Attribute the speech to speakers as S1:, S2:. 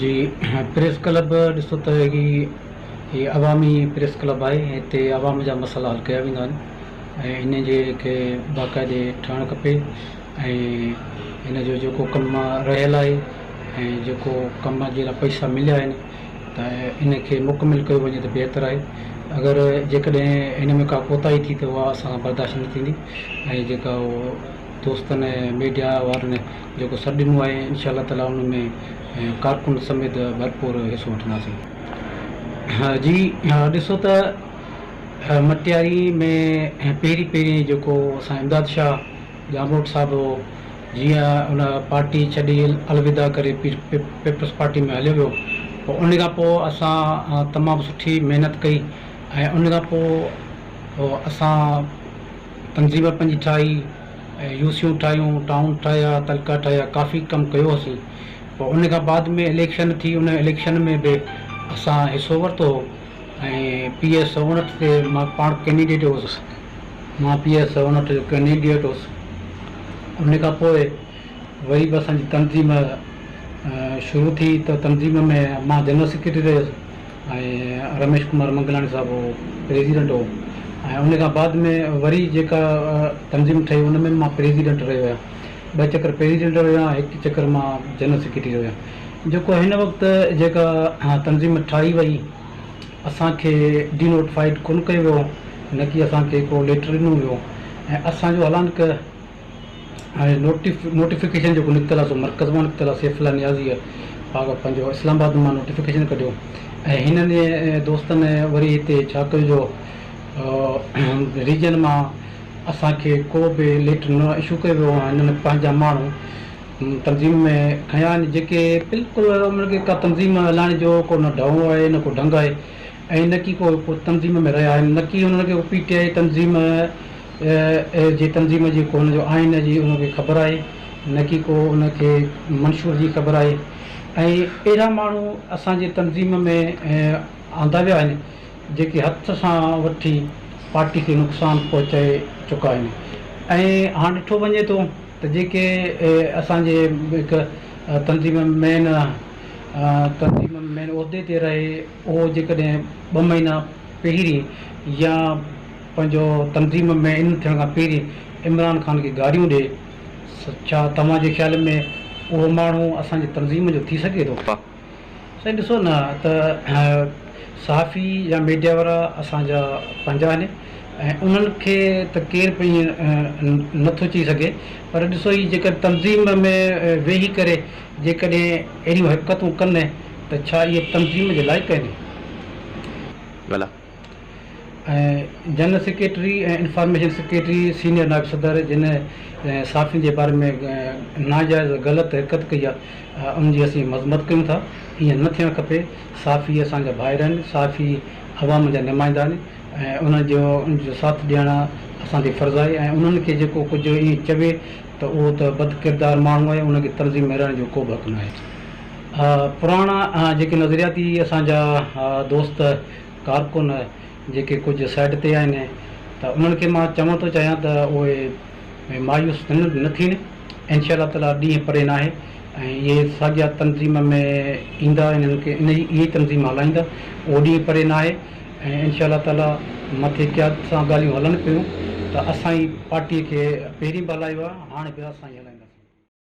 S1: جي press club ڏسو ته هي هي عوامي پريس ڪلب آهي هتي عوام جا مسئلا حل ڪيا ويندا آهن ۽ ان جي کي باقاعدي ٺهڻ کپي ۽ هن جو جيڪو ڪم رهيل آهي ۽ جيڪو ڪم جي لاء پئسا مليا آهن ته ان کي مڪمل ڪيو وڃي ته بهتر آهي اگر جيڪڏهن هن ۾ ڪا ڪوتاهي ٿي ته اها اسان کان برداشت نه ٿيندي ۽ جيڪا اهو دوستن ۽ ميڊيا وارن جيڪو سڏ ڏنو آهي انشاء الله تعالي ان ۾ ڪارڪن سميت ڀرپور حصو وٺنداسين. جي ڏسو ته مٽياري ۾ پهرين پهرين جيڪو اسان امداد شاهه ڄاموٽ صاحب هو جيئن ان پارٽي ڇڏي الوداع ڪري پيپلز پارٽي ۾ هليو ويو پوء ان کان پوء اسان تمام سٺي محنت ڪئي ۽ ان کان پوء اسان تنظيم پنهنجي ٺاهي ۽ يو سيون ٺاهيون، ٽائون ٺاهيا، تعلقا ٺاهيا، ڪافي ڪم ڪيو هوسين. پوء ان کان بعد ۾ اليڪشن ٿي، ان اليڪشن ۾ به اسان حصو ورتو هو ۽ پي ايس 59 تي مان پاڻ ڪينڊيڊيٽ هوس. مان پي ايس 59 جو ڪينڊيڊيٽ هوس. ان کان پوء وري به اسان جي تنظيم شروع ٿي ته تنظيم ۾ مان جنرل سيڪريٽري رهيس. ۽ رميش ڪمار منگلاڻي صاحب پريزيڊنٽ هو ۽ ان کان بعد ۾ وري جيڪا تنظيم ٺهي ان ۾ به مان پريزيڊنٽ رهيو آهيان ٻه چڪر پريزيڊنٽ رهيو آهيان هڪ چڪر مان جنرل سيڪريٽري رهيو آهيان جيڪو هن وقت جيڪا تنظيم ٺاهي وئي اسان کي ڊي نوٽيفائيڊ ڪونه ڪيو ويو نه ڪي اسان کي ڪو ليٽر ڏنو ويو ۽ اسان جو حالانڪ هاڻي نوٽيفڪيشن جيڪو نڪتل آهي سو مرڪز مان نڪتل آهي سيف الله نيازيء پاڪ پنهنجو اسلام آباد مان نوٽيفڪيشن ڪڍيو ۽ هنن دوستن وري هتي ڇا ڪيو جو ريجن مان اسان کي ڪو به ليٽر نه اشو ڪيو ويو ۽ هنن پنهنجا ماڻهو تنظيم ۾ کنيا آهن جيڪي بلڪل انهن کي ڪا تنظيم هلائڻ جو ڪو نه ڍؤ آهي نه ڪو ڍنگ آهي ۽ نه ڪي ڪو تنظيم ۾ رهيا آهن نه ڪي انهن کي پي ٽي آء تنظيم جي تنظيم جي ڪو ان جو آئين جي ان کي خبر آهي نه ڪي ڪو ان کي منشور جي خبر آهي ۽ اهڙا ماڻهو اسان جي تنظيم ۾ آندا ويا آهن جيڪي هٿ سان وٺي پارٽي کي نقصان پهچائي چڪا آهن ۽ هاڻ ڏٺو وڃي ٿو ته جيڪي اسان جي هڪ تنظيم مين تنظيم مين عهدي تي رهي اهو جيڪڏهن ٻه مهينا پهرين يا پنهنجو تنظيم ۾ ان ٿيڻ کان پهرين عمران خان کي گاريون ڏي ڇا توهان جي خيال ۾ اهو ماڻهو اسان جي تنظيم جو ٿي سگهي ٿو؟ سائين ڏسو نه ته صحافي يا ميڊيا وارا اسان جا پنهنجا آهن ۽ انهن کي ته ڪير به ائين نه ٿو چئي سگهي پر ڏسو هي جيڪر تنظيم ۾ ويهي ڪري جيڪڏهن اهڙيون حرڪتون ڪن ته ڇا اهي تنظيم جي لائق آهن؟
S2: ڀلا.
S1: ۽ General secretary ۽ information secretary senior نائب صدر جن صحافين جي باري ۾ ناجائز غلط حرڪت ڪئي آهي ان جي اسين مذمت ڪيون ٿا ائين نه ٿيڻ کپي صحافي اسان جا ڀائر آهن صحافي عوام جا نمائندا آهن ۽ انهن جو ان جو ساٿ ڏيڻ اسان تي فرض آهي ۽ انهن کي جيڪو ڪجهه ائين چوي ته اهو ته بد ڪردار ماڻهو آهي ان کي تنظيم ۾ رهڻ جو ڪو به حق ناهي. پراڻا جيڪي نظرياتي اسان جا دوست ڪارڪن جيڪي ڪجهه سائيڊ تي آهن ته انهن کي مان چوڻ ٿو چاهيان ته اهي مايوس نه ٿين انشاء الله تعالي ڏينهن پري ناهي ۽ اهي ساڳيا تنظيم ۾ ايندا انهن کي انهي اهي تنظيم هلائيندا اهو ڏينهن پري ناهي ۽ انشاء الله تعالي مٿي قيادت سان ڳالهيون هلن پيون ته اسان ئي پارٽي کي پهرين به هلايو آهي هاڻي به اسان ئي هلائينداسين.